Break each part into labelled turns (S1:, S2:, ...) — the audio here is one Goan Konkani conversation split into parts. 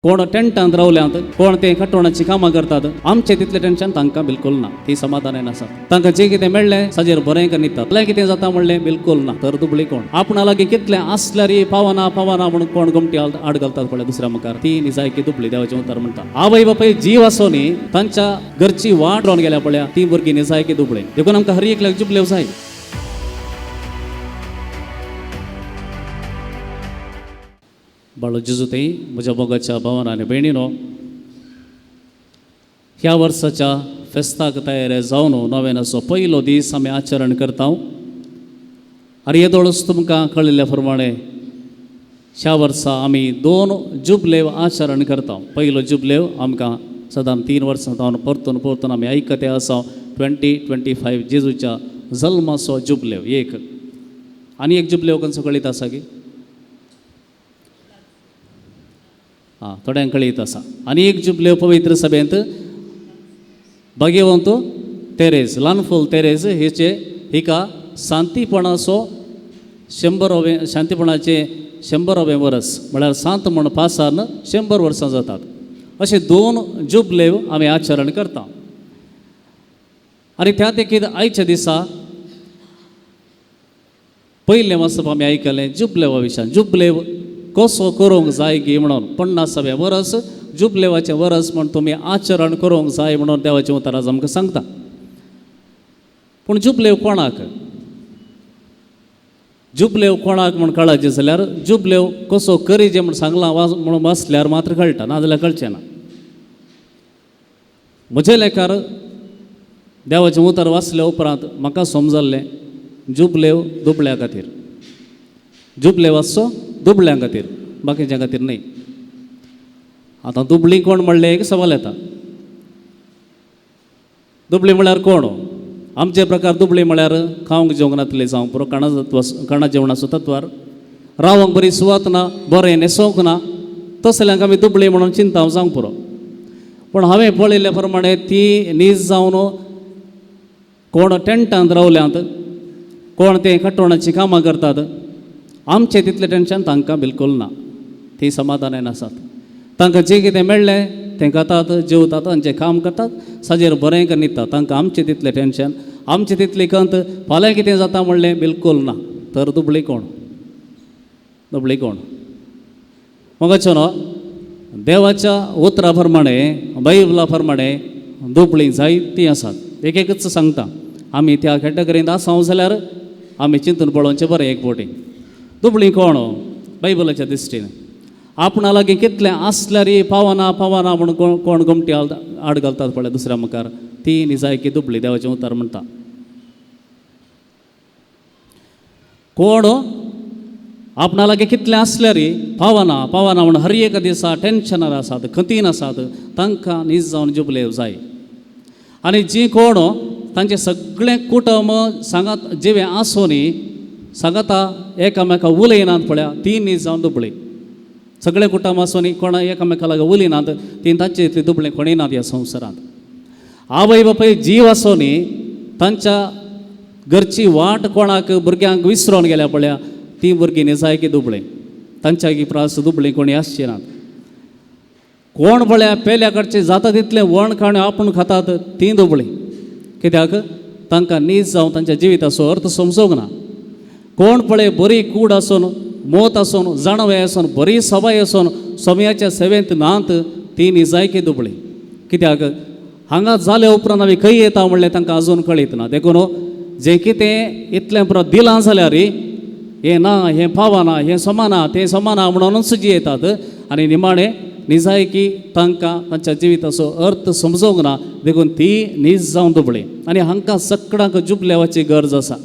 S1: कोण टेंटांत रावल्यांत, कोण ते कटवणाची कामां करतात, आमचे तितलें टेन्शन तांकां बिलकुल ना. ती समाधानान आसात. तांकां जें कितें मेळ्ळें ताजेर बरें कर न्हिदतात. आपल्याक कितें जाता म्हणलें बिलकुल ना. तर दुबळी कोण आपणा लागीं कितलें आसल्यार पावना पावना म्हणून कोण गोमटी आड घालतात पळय दुसऱ्या मुखार, ती निजायकी दुबळी. देवाचें उतर म्हणटा आवय बापाय जीव आसो न्ही तांच्या घरची वाट लावन गेल्या पळया, ती भुरगीं निजायकी दुबळी. देखून आमकां हर एकल्याक जुबल्यो जाय. बाळो जेजू थंय म्हज्या मोगाच्या भावान आनी भयणीनो, ह्या वर्साच्या फेस्ताक तयार जावन नव्यानाचो पयलो दीस आमी आचरण करता. आनी येदोळच तुमकां कळिल्ल्या प्रमाणे ह्या वर्सा आमी दोन जुबलेव आचरण करता. पयलो जुबलेव आमकां सदां 3 वर्सां जावन परतून परतून आमी आयकते आसा, 2025 जेजूच्या जल्माचो जुबलेव एक. आनी एक जुबलेव खंयचो कळीत आसा की आं थोड्यांक कळीत आसा. आनी एक जुबलेव पवित्र सभेंत भाग्यवंत तेरेज, ल्हानफूल तेरेज हेचे हिका शांतीपणाचो 100वें, शांतीपणाचें 100वें वर्स म्हळ्यार सांत म्हण पासान 100 वर्सां जातात. अशे 2 जुबलेव आमी आचरण करता. आनी त्या देखीत आयच्या दिसा पयलें वाचप आमी आयकलें जुबलेवा विशयान. जुबलेव कसो करूंक जाय गी म्हणून 50वें वर्स जुबलेवाचें वर्स म्हण तुमी आचरण करूंक जाय म्हणून देवाचें उतर आज आमकां सांगता. पूण जुबलेव कोणाक, जुबलेव कोणाक म्हूण कळाचें जाल्यार जुबलेव कसो करीजे म्हूण सांगलां म्हणून वाचल्यार मात्र कळटा, नाजाल्यार कळचें ना. म्हज्या लेखार देवाचें उतर वाचल्या उपरांत म्हाका समजल्लें जुबलेव दुबळ्या खातीर, जुबलेव आसचो दुबळ्यां खातीर, बाकीच्या खातीर न्हय. आतां दुबळी कोण म्हणलें एक सवाल येता. दुबळी म्हळ्यार कोण? आमचे प्रकार दुबळी म्हळ्यार खावंक जेवंक नातले जावं पुरो, काणा जेवणाचो तत्वार रावंक बरी सुवात ना, बरें न्हेसोवंक ना, तसल्यांक आमी दुबळी म्हणून चिंता जावंक पुरो. पूण हांवें पळयल्ल्या प्रमाणे ती नीज जावन कोण टेंटांत रावल्यांत, कोण ते कटवणाची कामां करतात, आमचें तितलें टेन्शन तांकां बिलकुल ना. ती समाधानान आसात. तांकां जें कितें मेळ्ळें तें खातात, जेवतात, तांचें काम करतात, साजेर बरें कर न्हिदतात. तांकां आमचें तितलें टेन्शन, आमचें तितली खंत, फाल्यां कितें जाता म्हणलें बिलकुल ना. तर दुबळी कोण, दुबळी कोण? मोगाचो न्हू देवाच्या उतरा प्रमाणे, बायबला प्रमाणे दुबळी जायतीं आसात. एक एकच सांगता, आमी त्या कॅटेगरींत आसा जाल्यार आमी चिंतून पळोवचें बरें एक फावटी. दुबळी कोण बायबलाच्या दृश्टीन? आपणा लागीं कितलें आसल्यार पावना पावना म्हणून कोण कोण गोमटी आड घालतात पळय दुसऱ्या मुखार, ती निजायकी दुबळी. देवाचें उतर म्हणटा कोण आपणा लागीं कितलें आसल्यार पावना पावना म्हणून हर एका दिसा टेन्शनार आसात, खंतीन आसात, तांकां नीज जावन जुबलेव जाय. आनी जी कोण तांचें सगळें कुटुंब सांगात जिवें आसूं न्ही, सांगाता एकामेका उलयनात पळया, ती नीज जावन दुबळी. सगळें कुटुंब आसूं न्ही, कोणा एकामेका लागीं उलयनात, ती तांचे इतली दुबळी कोणीय नात ह्या संवसारांत. आवय बापाय जीव आसूं न्ही, तांच्या घरची वाट कोणाक भुरग्यांक विसरोन गेल्या पळया, ती भुरगीं निजायकी दुबळी. तांच्या प्रास दुबळी कोणी आसची नात. कोण पळया पेल्या कडचे जाता तितलें वण खाण आपूण खातात, ती दुबळी. कित्याक तांकां नीज जावन तांच्या जिविताचो अर्थ समजूंक ना. कोण पळय बरी कूड आसून, मोत आसून, जाणवय आसून, बरी सवाय आसून सोम्याच्या सेवेंत नात, ती निजायकी दुबळी. कित्याक हांगा जाल्या उपरांत आमी खंय येता म्हणलें तांकां अजून कळीत ना. देखून जें कितें इतलें पुरो दिलां जाल्यार हें ना, हें पावना, हें समाना, तें समाना म्हणूनच जी येतात. आनी निमाणें निजायकी तांकां तांच्या जिविताचो अर्थ समजूंक ना, देखून ती नीज जावन दुबळी. आनी हांकां सगळ्यांक जुबलेवाची गरज आसा.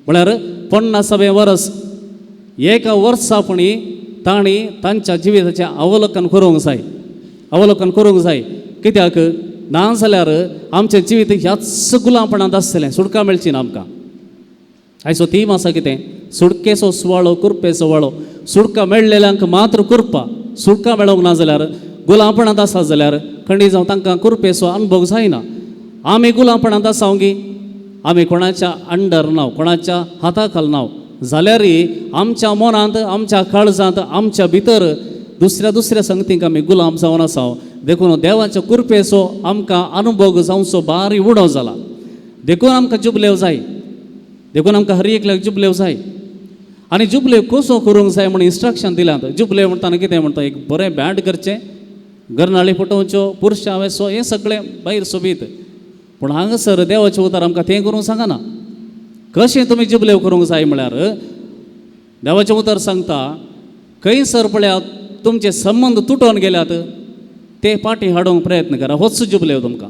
S1: म्हळ्यार 50वें वर्स एका वर्सा पुणी तांणी तांच्या जिविताचें अवलोकन करूंक जाय, अवलोकन करूंक जाय. कित्याक ना जाल्यार आमचें जिवीत ह्याच गुलामपणांत आसतलें, सुटका मेळची ना आमकां. आयचो थीम आसा कितें? सुटकेचो सुवाळो, कुरपेचो सुवाळो. सुटका मेळ्ळेल्यांक मात्र कुरपा, सुटका मेळोंक ना जाल्यार, गुलामपणांत आसा जाल्यार खंडी जावं तांकां कुरपेचो अनुभव जायना. आमी गुलामपणांत आसा गी, आमी कोणाच्या अंडर ना, कोणाच्या हाता खाल ना, जाल्यारय आमच्या मनांत, आमच्या काळजांत, आमच्या भितर दुसऱ्या दुसऱ्या संगतींक आमी गुलाम जावन आसा. देखून देवाच्या कृपेचो आमकां अनुभव जावचो बारी उडो जाला. देखून आमकां जुबलेव जाय, देखून आमकां हर एकल्याक जुबलेव जाय. आनी जुबलेव कसो करूंक जाय म्हूण इन्स्ट्रक्शन दिल्यात. जुबलेव म्हणटाना कितें म्हणटा, एक बरें बँड करचें, गरनाळी फुटोवच्यो, पुरशां वेसो, हें सगळें भायर सोबीत. पूण हांगासर देवाचें उतर आमकां तें करूंक सांगना. कशें तुमी जुबलेव करूंक जाय म्हळ्यार देवाचें उतर सांगता, खंयसर पळयात तुमचे संबंद तुटोवन गेल्यात ते पाटी हाडूंक प्रयत्न करा. होच जुबलेव तुमकां.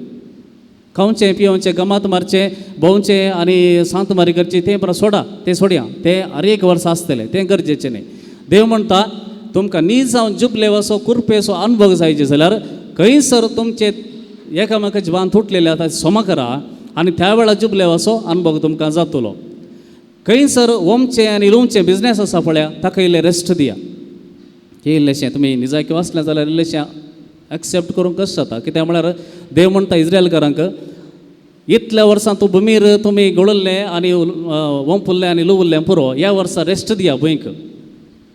S1: खावचें पिवचें, गमात मारचें, भोंवचें आनी सांत मारी करची तें परत सोडा, तें सोडया, तें हर एक वर्स आसतलें, तें गरजेचें न्ही. देव म्हणटा तुमकां नीज जावन जुबलेव असो कृपेचो अनुभव जायचे जाल्यार खंयसर तुमचे एकामेकाचे बांद तुटलेले आतां सोमा करा आनी त्या वेळार जुबलेव असो अनुभव तुमकां जातलो. खंयसर ओमचें आनी लुवचें बिजनेस आसा पळया ताका इल्लें रेस्ट दिया. हें इल्लेशें तुमी निजायकी वाचलें जाल्यार इल्लेशें एक्सेप्ट करूंक कशें जाता. कित्याक म्हळ्यार देव म्हणटा इज्रायलकारांक, इतल्या वर्सां तूं भुमीर तुमी गळुल्लें आनी वंपुल्लें आनी लुवुल्लें पुरो, ह्या वर्सा रेस्ट दिया भुंयक.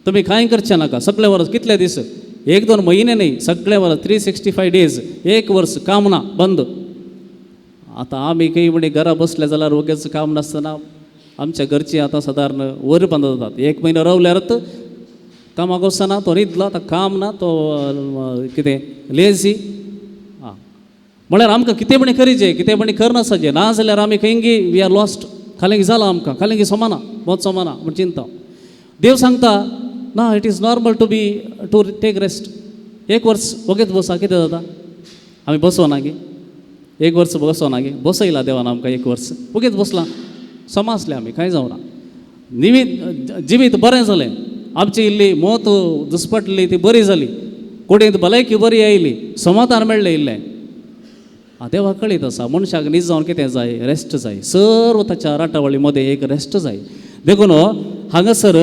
S1: तुमी कांय करचें नाका सगळे वर्स. कितले दीस, एक दोन म्हयने न्ही, सगळे वर्स 365 डेज, एक वर्स काम ना, बंद. आतां आमी खंय म्हणी घरा बसले जाल्यार वगेच काम नासतना आमच्या घरचीं आतां सादारण वर बंद जातात. एक म्हयनो रावल्यारच कामाक वचना, तो न्हिदलो, आतां काम ना, तो कितें लेजी. आं म्हळ्यार आमकां कितें म्हणी करीचे, कितें म्हणी करनासचें, ना जाल्यार आमी खंयगी we are lost. खालेंगी जालां आमकां, खालेंगी सोमाना, बोत सोमाना म्हण चिंता. देव सांगता ना, it is normal to be to take rest. एक वर्स वगेत बसा, कितें जाता, आमी बसोना गी, एक वर्स बसोना गी, बसयला देवान आमकां एक वर्स वगेत बसलां, समा आसलें आमी, कांय जावना. निवीत जिवीत बरें जालें, आमची इल्ली मोत दुस्पटली ती बरी जाली, कुडींत भलायकी बरी आयली, समाधान मेळ्ळें इल्लें. आं देवाक कळीत आसा मनशाक नीज जावन कितें जाय, रेस्ट जाय. सर्व ताच्या राटावळी मदें एक रेस्ट जाय. देखून हांगासर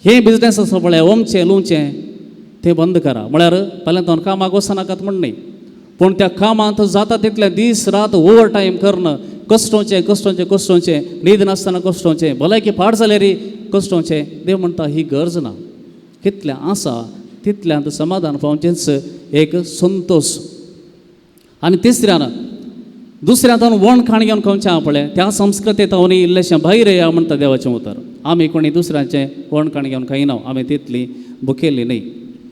S1: हें बिजनेस आसा पळय ओमचें लुवचें तें बंद करा. म्हळ्यार फाल्यां तो कामाक वचनाकात म्हण न्ही, पूण त्या कामांत जाता तितलें दीस रात ओवर टायम करून कश्टोवचें कश्टोवचें कश्टोवचें, न्हीद नासतना कश्टोवचें, भलायकी पाड जाल्यार कश्टोवचें. देव म्हणटा ही गरज ना. कितलें आसा तितल्यांत समाधान पावचेंच एक संतोश. आनी तिसऱ्यान दुसऱ्या तावन वण खाण घेवन खावचें आहा पळय त्या संस्कृतेंत हांव इल्लेशें भायर येया म्हणटा देवाचें उतर. आमी कोणी दुसऱ्यांचें वण खाण घेवन खायना, आमी तितली भुकेल्ली न्ही.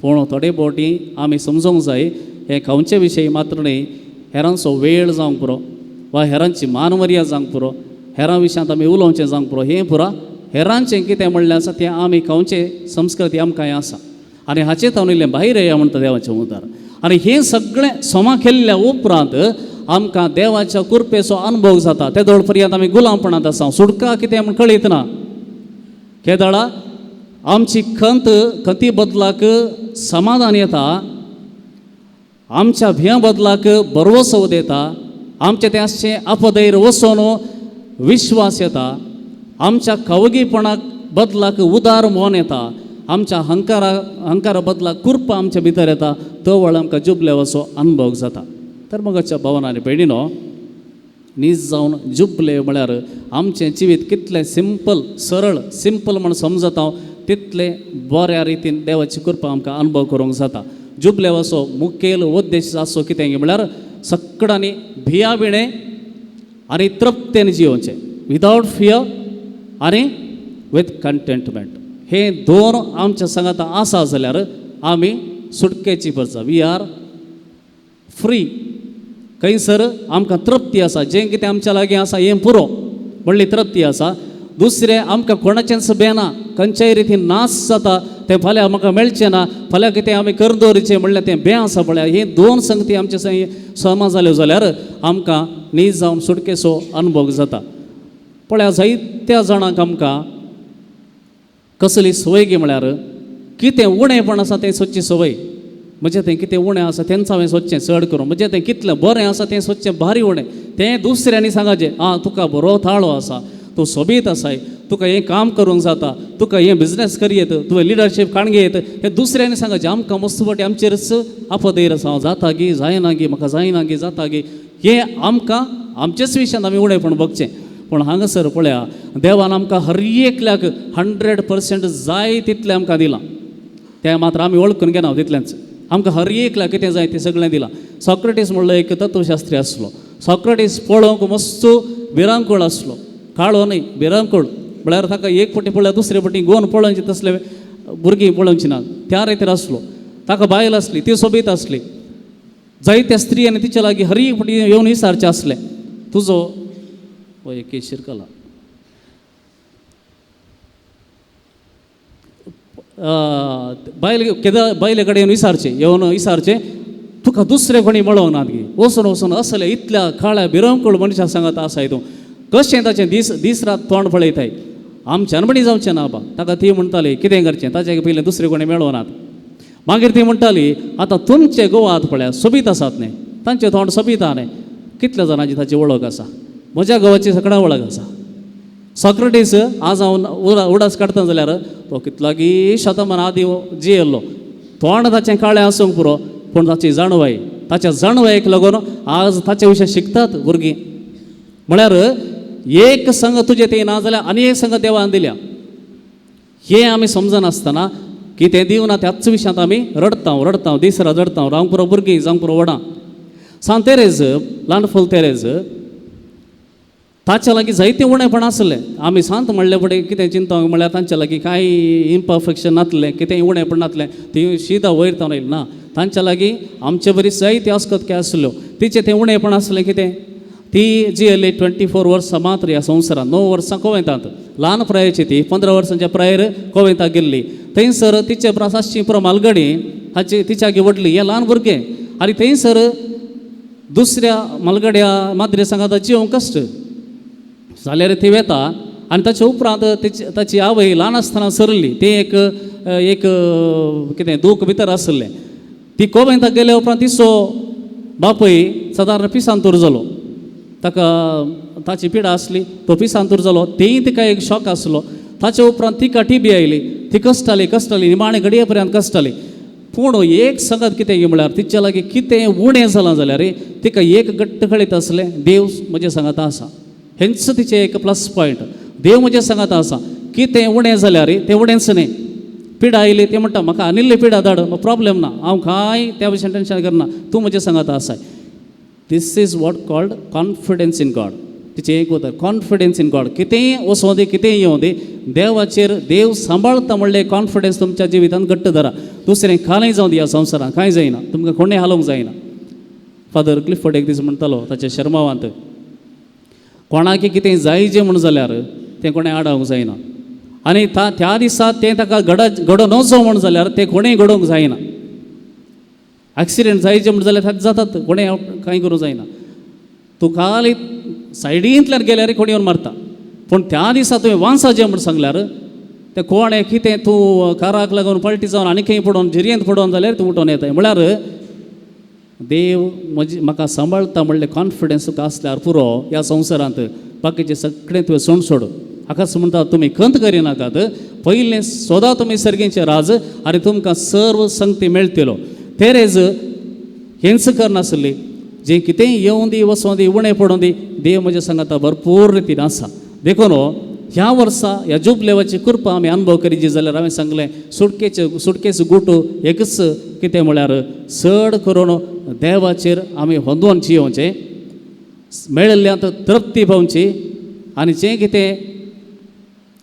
S1: पूण थोडे फावटी आमी समजूंक जाय हें खावचे विशय मात्र न्ही, हेरांचो वेळ जावंक पुरो वा हेरांची मानमर्याद जावंक पुरो, हेरां विशयांत आमी उलोवचें जावंक पुरो, हें पुरा हेरांचें कितें म्हणलें आसा तें आमी खावचें संस्कृती आमकां हें आसा. आनी हाचें तावन इल्लें भायर येया म्हणटा देवाचें उतर. आनी हें सगळें सोमा केल्ल्या उपरांत आमकां देवाच्या कृपेचो अनुभव जाता. ते दोळ पर्यंत आमी गुलामपणांत आसा, सुटका कितें म्हूण कळीत ना. केदळा आमची खंत खंती बदलाक समाधान येता, आमच्या भियां बदलाक भरवसो येता, आमचें तें आसचें अपधैर्य वचोन विश्वास येता, आमच्या कवगीपणाक बदलाक उदार मन येता, आमच्या हंकारा बदलाक कृपा आमच्या भितर येता. तो वेळ आमकां जुबलेवाचो अनुभव जाता. तर मगाच्या भावन आनी भयणीनो, नीज जावन जुबले म्हळ्यार आमचें जिवीत कितलें सिंपल, सरळ, सिंपल म्हण समजता हांव तितलें बऱ्या रितीन देवाची कृपा आमकां अनुभव करूंक जाता. जुबलेवाचो मुखेल उद्देश आसचो कितें म्हळ्यार सगळ्यांनी भिया विणें आनी तृप्तेन जियोवचें, विदावट फियर आनी विथ कंटेंटमेंट. हे दोन आमच्या सांगाता आसा जाल्यार आमी सुटकेची परचा, we are free. खंयसर आमकां तृप्ती आसा, जें कितें आमच्या लागीं आसा हें पुरो व्हडली तृप्ती आसा. दुसरें आमकां कोणाचेंच बेना, खंयच्याय रितीन नाश जाता तें फाल्यां आमकां मेळचें ना, फाल्यां कितें आमी करून दवरिचें म्हणल्यार तें बें आसा पळय. हे दोन संगती आमचे समा जाल्यो जाल्यार आमकां नीज जावन सुटकेचो अनुभव जाता. पळया जायत्या जाणांक आमकां कसली संवय गी म्हळ्यार कितें उणेपण आसा तें सोदची संवय. म्हजें तें कितें उणें आसा तेंच हांवें सोदचें चड करून, म्हजें तें कितलें बरें आसा तें सोदचें भारी उणें, तें दुसऱ्यांनी सांगाचें, आं तुका बरो ताळो आसा, तूं सोबीत आसाय, तुका हें काम करूंक जाता, तुका हें बिजनेस करयेत, तुवें लिडरशीप काण घेयत, हें दुसऱ्यांनी सांगाचें. आमकां मस्त फावटी आमचेरच आपदैर आसा, हांव जाता गी जायना गी, म्हाका जायना गी जाता गी, हें आमकां आमचेच विशयांत आमी उणेपण बगचें. पूण हांगासर पळया देवान आमकां हर एकल्याक 100% जाय तितलें आमकां दिलां. तें मात्र आमी वळखून घेना तितलेंच. आमकां हर एकल्या कितें जाय तें सगळें दिलां. सॉक्रेटीस म्हणलो एक तत्वशास्त्री आसलो. सॉक्रेटीस पळोवंक मस्त भिरांकूळ आसलो, काळो न्हय भिरांकूळ, म्हळ्यार ताका एक फावटी पळल्यार दुसरे फावटी गोवन पळोवचे तसले भुरगीं पळोवची ना, त्या रितीर आसलो. ताका बायल आसली, ती सोबीत आसली. जायत्या स्त्रियांनी तिच्या लागीं हर एक फावटी येवन विचारचें आसलें, तुजो हो एक शिरकला बायल केदा बायले कडेन येवन विचारचें, येवन विचारचें तुका दुसरें कोणी मेळोंक ना गे, वचून वचून असलें इतल्या काळ्या भिरांकूळ मनशां सांगात आसाय तूं, कशें ताचें दीस दीस रात तोंड पळयताय, आमच्यान बणी जावचें ना बा. ताका ती म्हणटाली कितें करचें, ताचे पयलीं दुसरें कोणी मेळोनात. मागीर ती म्हणटाली आतां तुमचे गोवात पळया सोबीत आसात न्ही, तांचें तोंड सोबीत आहा न्ही, कितल्या जाणांची ताची वळख आसा, म्हज्या घोवाची सगळ्या वळख आसा. सॉक्रेटीस आज हांव उडास काडटा जाल्यार तो कितलागी शतमान आदीं जियेल्लो, तोंड ताचें काळें आसूंक पुरो, पूण ताची जाणवाय, ताच्या जाणवायेक लागून आज ताचे विशय शिकतात भुरगीं. म्हळ्यार एक संग तुजें तें ना जाल्यार आनी एक संग देवान दिल्या, हें आमी समजनासतना कितें दिवना त्याच विशयांत आमी रडता रडता दीस रात रडता, रावंक पुरो भुरगीं, जावंक पुरो व्हडां. सांत तेरेज, ल्हान फूल तेरेज, ताच्या लागीं जायतें उणेपण आसलें. आमी सांत म्हणले फुडें कितें चिंतता म्हळ्यार तांच्या लागीं कांय इम्परफेक्शन नासलें, कितें उणेपण नासलें, ती शिदा वयर तावन आयली ना. तांच्या लागीं आमचे बरी जायती अस्कत आसल्यो. तिचें तें उणेपण आसलें कितें, ती जियेली 24 वर्सां मात्र ह्या संवसारांत, 9 वर्सां कोवेंतांत, ल्हान प्रायेची ती 15 वर्सांच्या प्रायेर कोवेंताक गेल्ली. थंयसर तिचे प्रास आसची पुरो मालगडी हाची तिच्या आगी व्हडली, हें ल्हान भुरगें, आनी थंयसर दुसऱ्या मालगड्या माद्रे सांगाता जिवंक कश्ट जाल्यार ती वेता. आनी ताचे उपरांत तिची ताची आवय ल्हान आसतना सरली, तें एक एक कितें दूख भितर आसलें. ती कोवेंताक गेल्या उपरांत तिचो बापूय सादारण पिसांतूर जालो, ताका ताची पिडा आसली, तो पिसांतूर जालो, तेंय तिका एक शॉक आसलो. ताचे उपरांत तिका टिबी आयली, ती कश्टाली कश्टाली निमाणे घडये पर्यंत कश्टाली. पूण एक संगत कितें म्हळ्यार तिच्या लागीं कितें उणें जालां जाल्यार तिका एक घट्ट कळीत आसलें, देव म्हजें सांगाता आसा. हेंच तिचें एक प्लस पॉयंट, देव म्हजें सांगाता आसा. कितें उणें जाल्यार तें उणेंच न्ही, पिडा आयली तें म्हणटा म्हाका आनिल्ली पिडा धाड, प्रॉब्लेम ना, हांव कांय त्या विशयान टेंशन करना, तूं म्हजें सांगाता आसाय. This is what called confidence in God. तिचें एक उतर कॉन्फिडन्स इन गॉड. कितेंय वचों दी, कितेंय येवं दी, देवाचेर देव सांबाळता म्हणलें कॉन्फिडन्स तुमच्या जिवितांत घट्ट धरा. दुसरें कांय जावं दी ह्या संवसारांत, कांय जायना, तुमकां कोणें हालोवंक जायना. फादर क्लिफर्ड एक दीस म्हणटालो ताच्या शर्मावांत, कोणाक कितें जायजें म्हूण जाल्यार तें कोणें आडावंक जायना, आनी त्या दिसा तें ताका घडोवन वचो म्हूण जाल्यार तें कोणेंय घडोवंक जायना. एक्सिडेंट जायचे म्हूण जाल्यार जातात, कोणें कांय करूंक जायना. तूं खाली सायडींतल्यान गेल्यार कोण येवन मारता, पूण त्या दिसा तुवें वांसाचें म्हूण सांगल्यार तें कोणें कितें तूं काराक लागून पलटी जावन आनी खंय पडोवन झिरयेंत पडोवन जाल्यार तूं उठोवन येताय. म्हळ्यार देव म्हजी म्हाका सांबाळता म्हणलें कॉन्फिडन्स तुका आसल्यार पुरो ह्या संवसारांत, बाकीचें सगळें तुवें सोड सोड. हाकाच म्हणटा तुमी खंत करिनाकात, पयलें सोदा तुमी सर्गींचें राज आनी तुमकां सर्व संगती मेळटलो. तेरेज हेंच करनासली, जें कितेंय येवं दी वचों दी उणें पडों दी, देव म्हज्या सांगाता भरपूर रितीन आसा. देखून ह्या वर्सा ह्या जुबलेवाची कृपा आमी अनुभव करीची जाल्यार हांवें सांगलें सुटकेचे सुटकेचो गुटो एकच कितें म्हळ्यार चड करून देवाचेर आमी होंदोवन जियोवचें, मेळिल्ल्यांत तृप्ती पावची, आनी जें कितें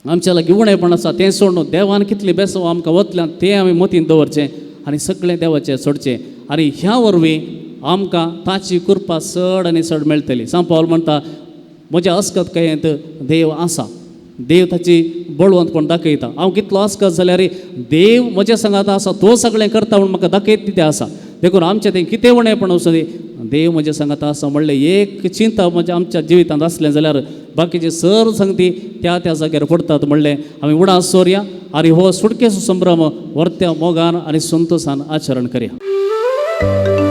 S1: आमच्या लागीं उणेपण आसा तें सोडून देवान कितलें बेसो आमकां वतल्यान तें आमी मतींत दवरचें आनी सगळें देवाचें सोडचें, आनी ह्या वरवीं आमकां ताची कृपा चड आनी चड मेळटली. सांत पावल म्हणटा म्हज्या अस्कत कयेंत देव आसा, देव ताची बळवंतपण दाखयता. हांव कितलो अस्कत जाल्यार देव म्हज्या सांगाता आसा, तो सगळें करता म्हूण म्हाका दाखयत कितें आसा. देखून आमचें तें कितें उणेपण वचूं दी, देव म्हज्या सांगाता आसा म्हणलें एक चिंता म्हज्या आमच्या जिवितांत आसलें जाल्यार बाकीचे सर्व संगती त्या त्या जाग्यार पडटात म्हणलें आमी उडास सोरया आनी हो सुटकेचो संभ्रम वर्त्या मोगान आनी संतोशान आचरण करया.